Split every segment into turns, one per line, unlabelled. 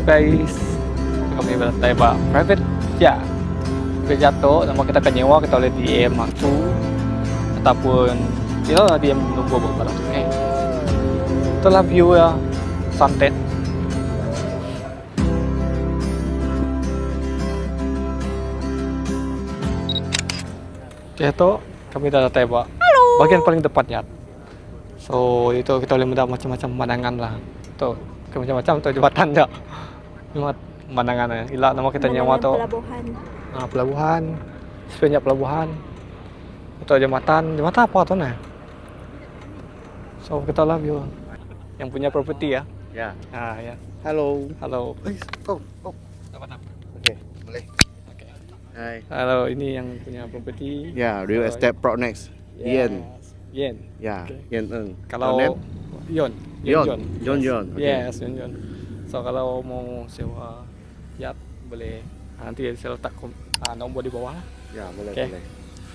guys. Kami beratai ba private jet. Private jet tu nama kita ke nyewa kita boleh DM aku ataupun ya DM nombor ba baruh tu okay. Tu lah view iya sunset. Diatu kami dah datai ba bahagian paling depan nya. So itu kita boleh meda macam-macam pemandangan lah. Tu macam-macam tu jambatan nya. Memang pemandangan nya. Ila nama kita nyewa tu.
Pelabuhan.
Ha, pelabuhan. Sepi nya pelabuhan. Itu jambatan. Jambatan apa tu nah? So kita lah view. Yang punya property ya.
Ya.
Ha ya.
Hello.
Hello.
Eh, oh, oh.
Apa nama?
Okey, boleh.
Okay.
Hai.
Hello, ini yang punya property.
Ya, real estate Propnex. Ian.
Yen.
Ya,
Okay.
Ian Ng.
Kalau
Your name?
Yon,
Yon.
Yon.
Yon Yon. Okay.
Yes, Yon Yon. So kalau mau sewa yacht boleh Ah, nanti saya letak nombor di bawah lah.
Ya, boleh,
Okay.
boleh.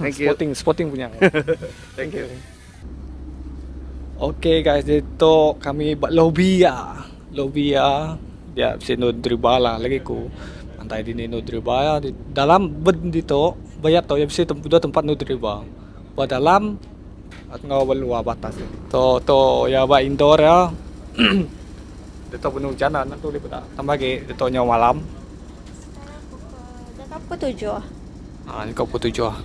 Thank you.
Sporting, sporting punya.
Thank you.
Okay guys, itu kami buat lobby ya. Lobby ya. Dia bisa no driba lah lagi ku. Pantai di no driba ya. Di dalam bed dito bayar to ya bisa dua tempat no driba. Ba dalam atau luar batas. To to ya ba indoor ya. Dito penuh hujan lah, nak tu boleh Tambah lagi dito nyawa malam.
Sekarang pukul dah pukul 7.
Ah, ni kau pukul 7 ah.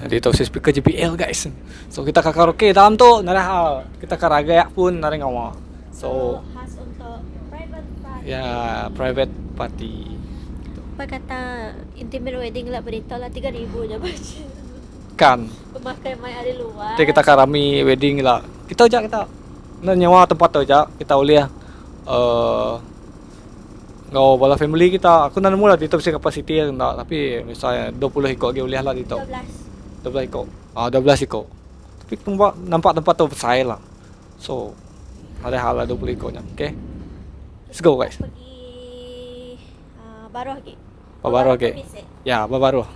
Jadi tu si speaker JBL guys. So kita ke karaoke dalam tu nara hal. Kita karaoke pun nara ngawa. So
khas untuk private party.
ya yeah, private party.
Apa kata intimate wedding lah berita lah 3000 je budget.
Kan.
Pemakai mai ada luar.
Nanti kita karami wedding lah. Kita ajak kita nak nyewa tempat tu ajak kita boleh ngau bala family kita. Aku nak nemu lah di tu mesti kapasiti yang nak tapi misalnya 20 ikut lagi boleh lah di tu.
12.
12 ikut. Ah 12 ikut. Tapi nampak, nampak tempat tu besar lah. So ada hal lah 20 ikutnya. Okay. Let's go guys.
Pergi baruh lagi.
Baruh lagi. Ya, baru.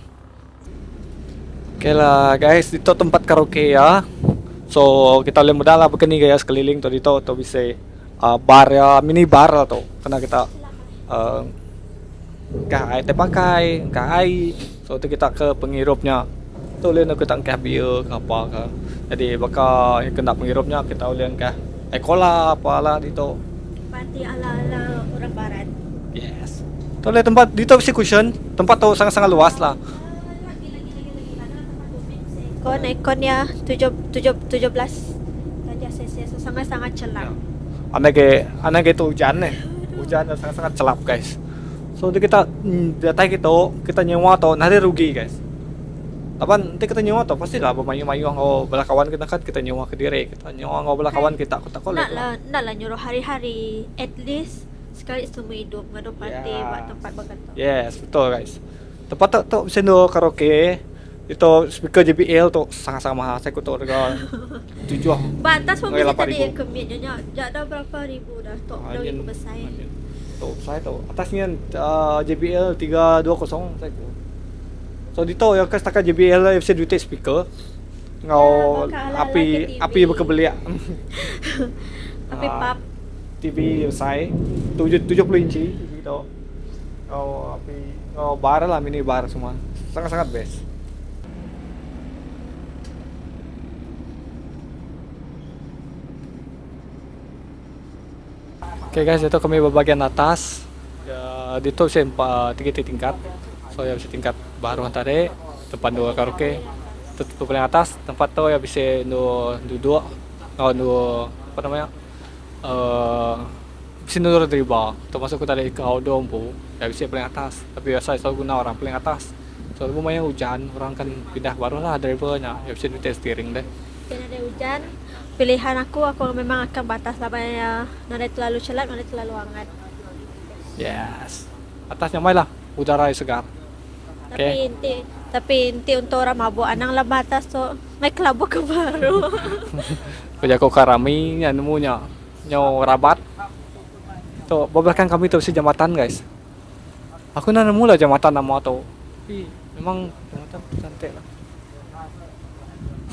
Okay lah guys, itu tempat karaoke ya. So kita boleh mudah lah begini guys sekeliling tu itu tu bisa bar ya, mini bar lah tu. Karena kita kah air terpakai, kah air. So tu kita ke pengirupnya. Tu boleh nak kita kah bir ke apa ke. Jadi bakal yang kena pengirupnya kita boleh kah air cola apalah itu.
Party ala-ala orang barat.
Yes. Tu boleh tempat di tu cushion, tempat tu sangat-sangat luas lah.
Aircon, aircon ya 7 7 17 saja cc so sangat-sangat celap.
Anak ke anak ke tu hujan ni. Hujan sangat-sangat celap guys. So nanti kita datang kita kita nyewa tu nanti rugi guys. Lapan nanti kita nyewa tu pastilah bermayu-mayu ngau bala kawan kita kan kita nyewa ke diri, kita nyewa ngau bala kawan kita aku tak
Nak lah, nak lah nyuruh hari-hari at least sekali seumur hidup ngadu party
Yeah.
buat tempat berkata.
Yes, betul guys. Tempat tu tu bisa do karaoke. Itu speaker JBL tu sangat-sangat mahal. Saya kutuk harga 7
Batas pun
Ngai
bisa tadi
8,000.
yang kemit nya nya dah berapa ribu dah tok dah ribu besar.
Tu saya tu atasnya JBL 320 saya ku. So dito yang kas takat JBL lah bisa duit speaker. Ngau
Ya, bakal ala-ala
api
ke TV.
api berkebeliak.
Api pap.
TV besar 7 70 inci TV tu. Ngau api ngau bar lah mini bar semua. Sangat-sangat best. Okay guys, itu kami bagian atas. Ya, di tu saya empat tiga tingkat. So ya bisa tingkat baru tadi tempat dua karaoke. Tu paling atas tempat tu ya bisa nu duduk, oh nu apa namanya? Bisa nu dari bawah. Termasuk kita dari ke outdoor pun, ya bisa paling atas. Tapi biasa selalu guna orang paling atas. So lumayan hujan, orang kan pindah baru lah drivernya. Ya bisa di steering deh.
Kena ada hujan, pilihan aku memang akan batas lah banyak. Nada terlalu celap, nada terlalu hangat.
Yes. Atasnya mai lah, udara yang segar.
Tapi
Okay.
inti untuk orang mabuk anang lah batas tu naik kelabu ke baru.
Kerja kau karami nya nemunya nyo rabat. Tu belakang kami tu si jambatan guys. Aku nak nemu lah jambatan nama tu. Tapi memang jambatan cantik lah.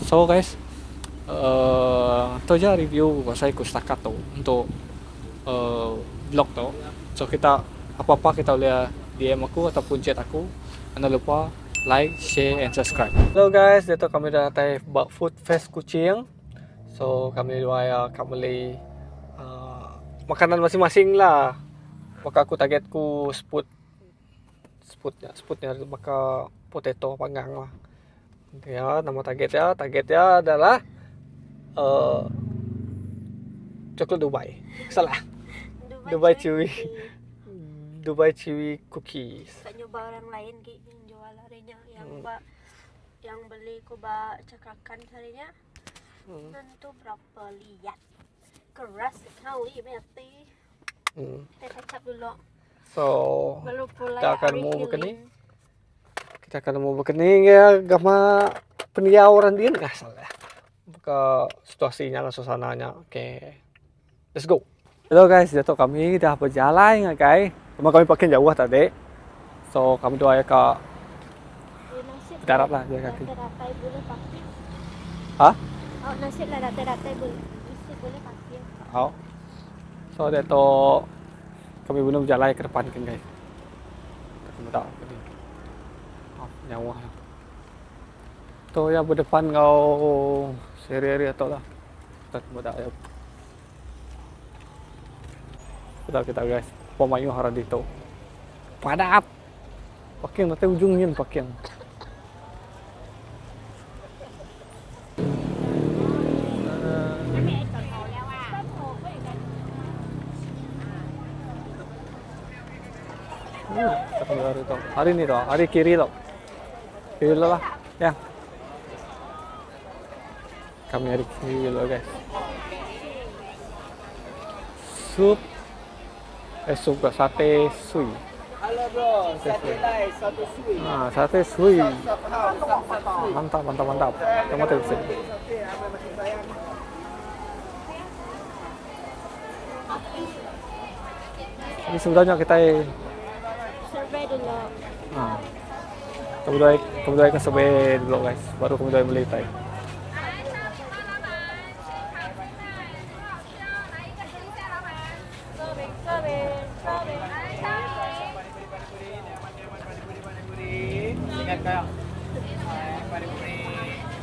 So guys, tu je review pasal aku setakat tu untuk. vlog tu. So kita apa-apa kita ulih DM aku ataupun chat aku. Enda lupa like, share and subscribe. Hello guys, diatu kami dah datai ba Food Fest Kuching. So kami dua iya ka meli uhh makanan masing-masing lah. Baka aku target ku sput sput nya sput nya baka potato panggang lah. Ya nama target iya target iya adalah uhh coklat Dubai salah Dubai chewy Dubai chewy cookies.
Ka nyuba orang lain gi jual ari nya yang ba yang beli ku ba cakakan sehari nya nentu berapa liat keras sekali meh ati. Kita catch up dulu.
So
Baru pulai
kita akan
hari
mau bekeni.
healing.
Kita akan mau bekeni ya gama pendiau orang din ah salah. Ke situasinya lah suasananya. Okay. Let's go. Hello guys, diatu kami dah bejalai ngagai. Cuma kami parking jauh tadi. So kami dua ya ka bedarat lah jalan kaki.
Datai boleh parking.
Ha?
Oh, nasib lah datai-datai boleh. Nasib boleh parking.
Oh. So diatu kami benung bejalai ke depan kin guys. Tak meda ke ni. Oh, nyauh lah. Tu iya bedepan enggau area-area tu lah. Tak meda iya. Peda kita guys, pemayuh orang ditu. Padat. Parking datai ujung nyin parking. Hari tu. Hari ni tu, hari kiri tu. Kiri dulu lah. Ya. Kami hari kiri dulu guys. Sup eh sup ke sate sui.
Halo bro, sate lai, sate sui.
Ah, sate sui. Mantap, mantap, mantap. Kamu tengok sini. Jadi sebenarnya kita
Survey dulu.
Ah. Kemudian kemudian ke survey dulu guys, baru kemudian beli tai.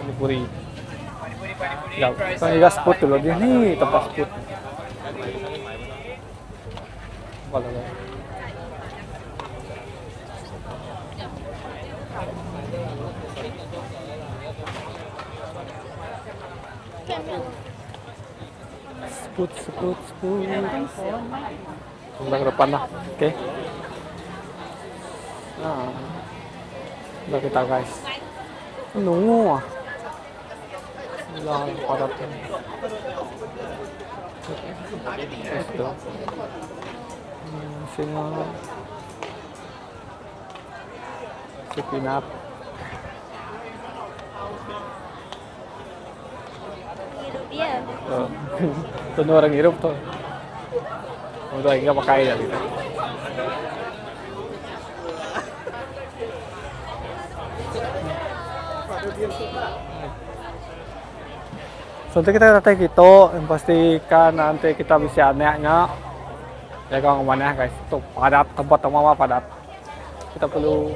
Panipuri. Ya, kan iga spot dulu dia ni tempat spot. Boleh lah. Spot, spot, spot. Tunggu ke depan lah. Okay. Nah. Udah kita guys. Nunggu ah. Lah, padat ni. Itu. Singa. Sipinat.
Hidup dia.
Oh. Tunu orang hirup tu. Udah enggak pakai ya gitu. So enti kita datai kitu pastikan enti kita bisi anak nya jaga enggau manah guys tu padat tempat tu padat. Kita perlu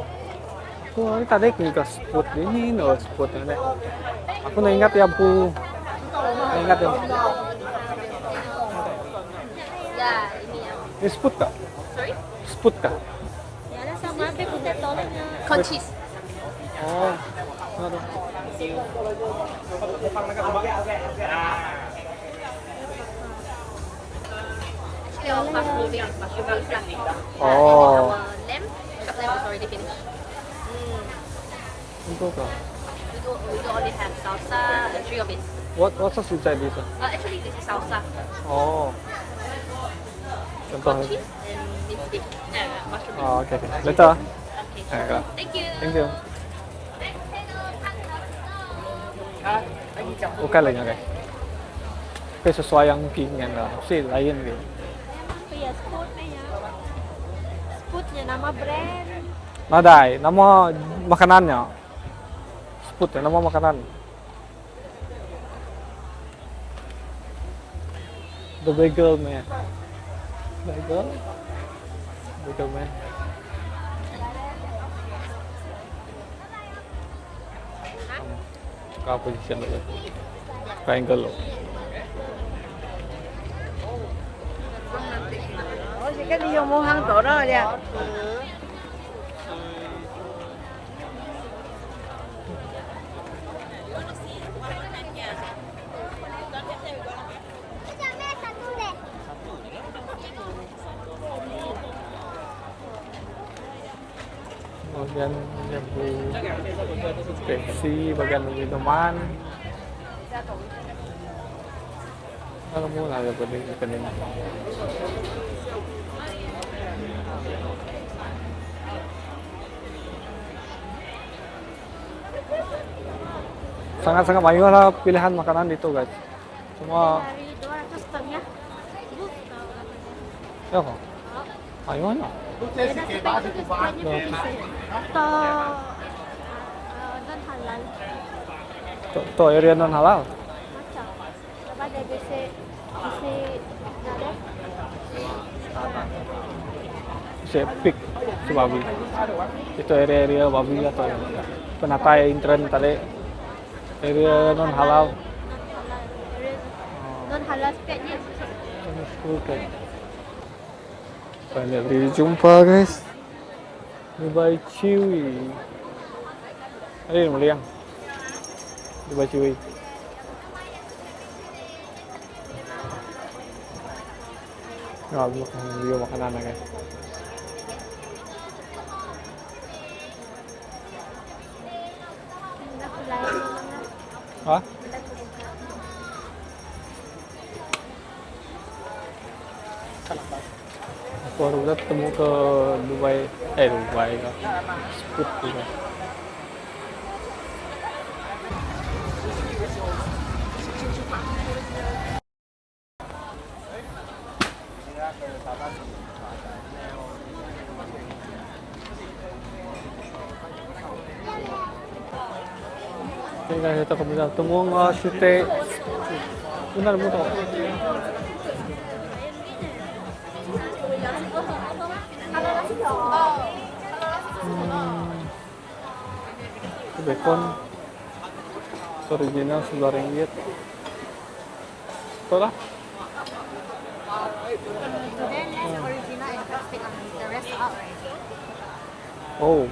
aku hari tadi ngiga spot dini no spot nya deh. Aku enda ingat iya empu. Enda ingat iya.
Ya, ini yang.
Ni spot ka?
Sorry?
Spot ka?
Ya lah sama ambil potato lah nya.
Corn cheese.
Oh. Aduh.
Actually, our fast moving is mushroom base lah.
Oh.
Our lamb, chop lamb is already finished.
Untuk ka?
We do only have salsa and three of it.
What sauce inside this?
Actually, this is salsa.
Oh. Contoh.
Corn cheese and beef stick. Mushroom base.
Oh, okay, okay. Later.
Okay.
Okay.
Thank you.
Thank you. Bukan lah guys. Tapi sesuai yang keinginan lah. Mesti lain gitu.
Apa ya Spot ni ya. Spotnya nama brand.
Nadai, nama makanannya. Spot ya, nama makanan. The Bagel Man. Bagel. Bagel man. Tukar position tu. Tukar angle tu. Bagian jambu Pepsi, bagian minuman. Kalau mau lah boleh ikan ini. Sangat-sangat banyak lah pilihan makanan itu guys. Semua
Dari 200 setengah.
Ya kok. Ayo mana?
Beda spek tu speknya atau non halal
To area non halal.
macam. Lepas dia bisa bisa ada
Bisa pick si babi. Itu area-area babi atau penatai intern tadi area non halal.
Non halal. Area non halal speknya.
Okay. Finally jumpa guys. Dubai Chewy. Ada yang beli yang Dubai Chewy. Nah, makan video makanan guys.
Aku lain memang lah.
Hah? Aku baru dah ketemu ke Dubai, eh Dubai ke Sput juga. Okay guys, ito kami na temu nga sute. Benar mo to. Bacon original sebelah ringgit. Betul lah.
Then less original and crab stick only. The rest out already.
Oh.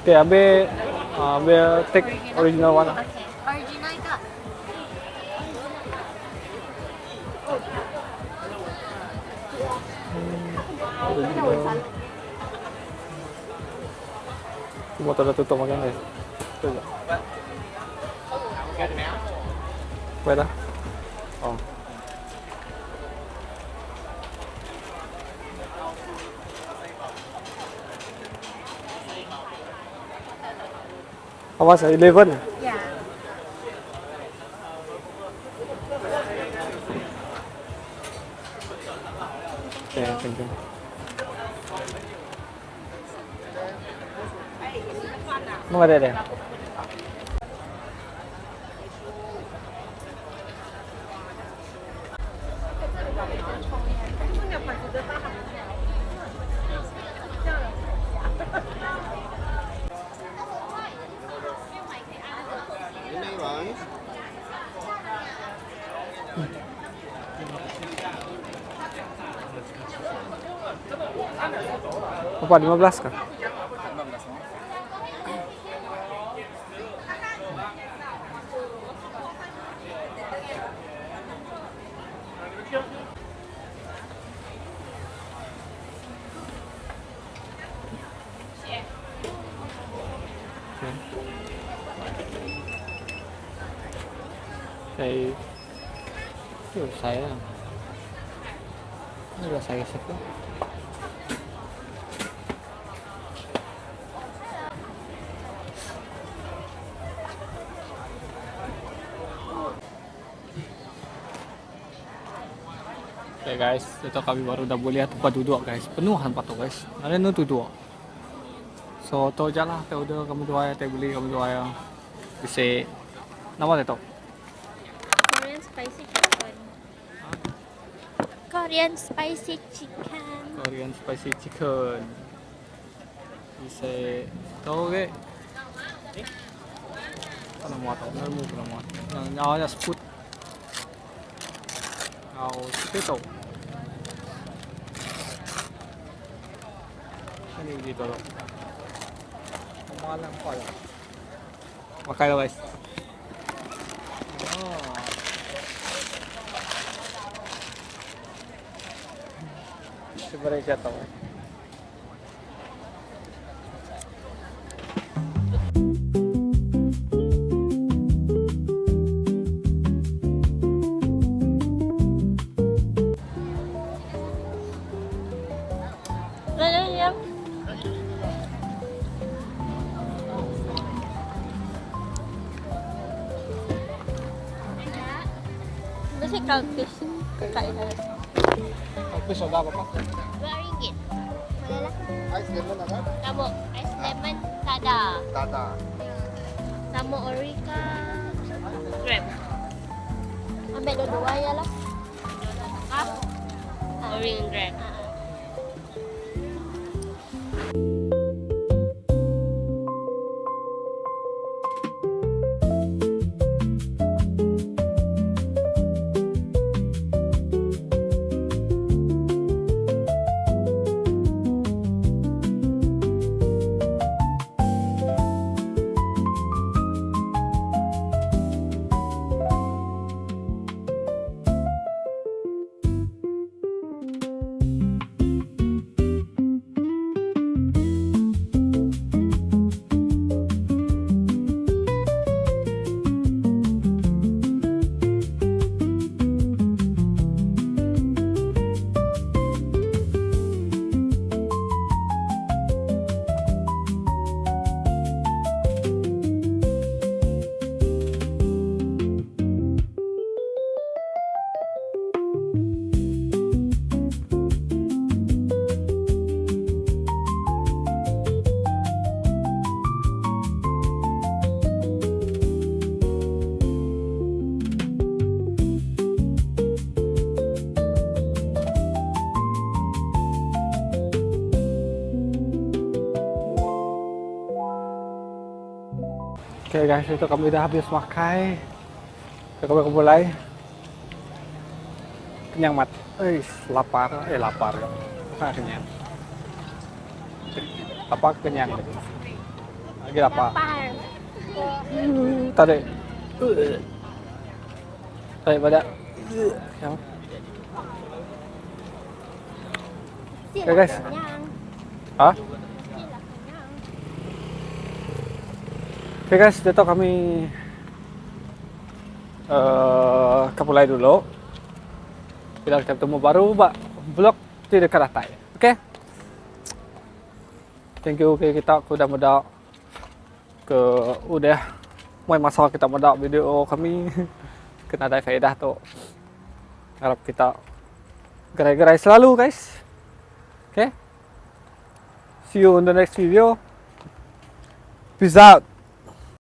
Okay, ambil ambil take original one.
Okay. Original 一个。
Original. Semua tak ada tutup makan guys. Betul tak? Wait lah. Oh. How much? 11?
Yeah.
Okay, thank you. Mau ada deh. Berapa? 15 kah? Okay. Itu saya. Ini udah saya siapa? Okay guys, itu kami baru dah boleh tempat duduk guys. Penuh tempat tu guys. Ada nu duduk. So, tu je lah. Tu order kami dua, tu beli kami dua ya. Bisa nama tu?
Korean spicy chicken. Korean spicy chicken.
Korean spicy chicken. Bisi tu agi. Ka nama tu enda nemu ku nama. Nyau nya seput. Enggau siti tu. Ini uji tu. Nama lah empa lah. Makai lah guys. Oh. Sebenarnya siya to.
Bisi kalpis kak ina.
Kalpis ada apa?
RM2. Boleh lah.
Ice lemon ada?
Sama ice lemon tak ada.
Tak ada.
Sama Orika. Grab.
Ambil dua-dua ya lah.
Ah. Ori and Grab.
Okay guys, itu kami dah habis makai. Kami mulai. Kenyang mat. Eh, lapar. Eh, lapar. Bukan kenyang. Lapar kenyang. Lagi lapar.
Lapar.
Tarik. Tarik pada. Ya. Okay guys.
Kenyang.
Ha?
Mestilah kenyang.
Okay guys, diatu kami uh, ke pulai dulu. Bila kita bertemu baru ba vlog ti deka datai. Okay. Thank you ke kita ke udah meda ke udah mai masa kita meda video kami ke nadai faedah tu. Harap kita gerai-gerai selalu guys. Okay. See you on the next video. Peace out.